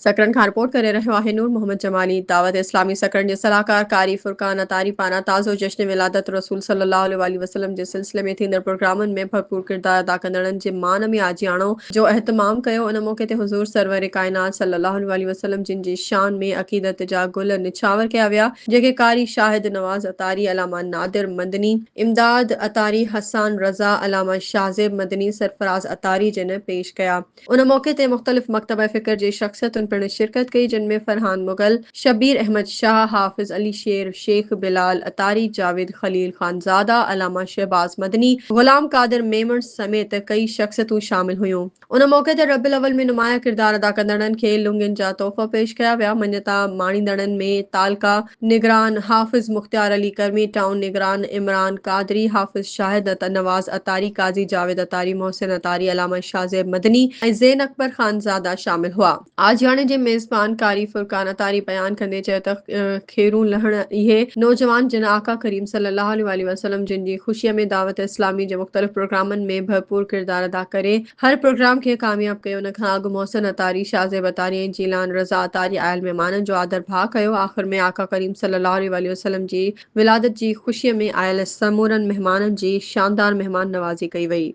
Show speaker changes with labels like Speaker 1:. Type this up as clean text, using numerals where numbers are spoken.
Speaker 1: سڪرنڊ کان رپورٽ ڪري رهيو آهي نور محمد جمالي. دعوت اسلامي سڪرنڊ جي صلاحڪار قاري فرقان عطاري پاران تازو جشن ولادت رسول صلي الله عليه واٰله وسلم جي سلسلي ۾ ٿيندڙ پروگرامن ۾ ڀرپور ڪردار ادا ڪندڙن جي مان ۾ آجياڻو جو اهتمام ڪيو ان موقعي تي حضور سرور ڪائنات صلي الله عليه واٰله وسلم جن جي شان ۾ عقيدت جا گل نڇاور ڪيا ويا جيڪي قاري شاهد نواز عطاري، علامه نادر مدني، امداد عطاري، حسان رضا، علامه شاهزيب مدني، سرفراز عطاري جن پيش ڪيا. ان موقعي تي مختلف مڪتبه فڪر جي شخصيتن پڻ شرڪت ڪئي جن ۾ فرحان مغل، شبير احمد شاهه، حافظ علي شير، شيخ بلال عطاري، جاويد خليل خانزاده، علامه شهباز مدني، غلام قادر ميمڻ سميت ڪئي شخصيتون شامل هيون. ان موقعي تي ربيع الاول ۾ نمايان ڪردار ادا ڪندڙن کي لنگين جا تحفا پيش ڪيا ويا. مڃتا ماڻيندڙن ۾ تعلقه نگران حافظ مختيار علي ڪرمي، ٽائون نگران عمران قادري، حافظ شاهد نواز عطاري، قاضي جاويد عطاري، محسن عطاري، علامه شاهزيب مدني ۽ زين اڪبر خانزاده شامل هئا. آجياڻي جي ميزبان قاري فرقان عطاري بيان ڪندي چيو ته کيرون لهڻ اهي نوجوان جن آقا ڪريم صلي الله عليه واٰله وسلم جن جي خوشي ۾ دعوت اسلامي جي مختلف پروگرامن ۾ ڀرپور ڪردار ادا ڪري هر پروگرام کي ڪامياب ڪيو ان کان اڳ محسن عطاري، شاهزيب عطاري ۽ جيلان رضا عطاري آيل مهمانن جو آڌر ڀاء ڪيو. آخر ۾ آقا ڪريم صلي الله عليه واٰله وسلم جي ولادت جي خوشي ۾ آيل سمورن مهمانن جي شاندار مهمان نوازي ڪئي وئي.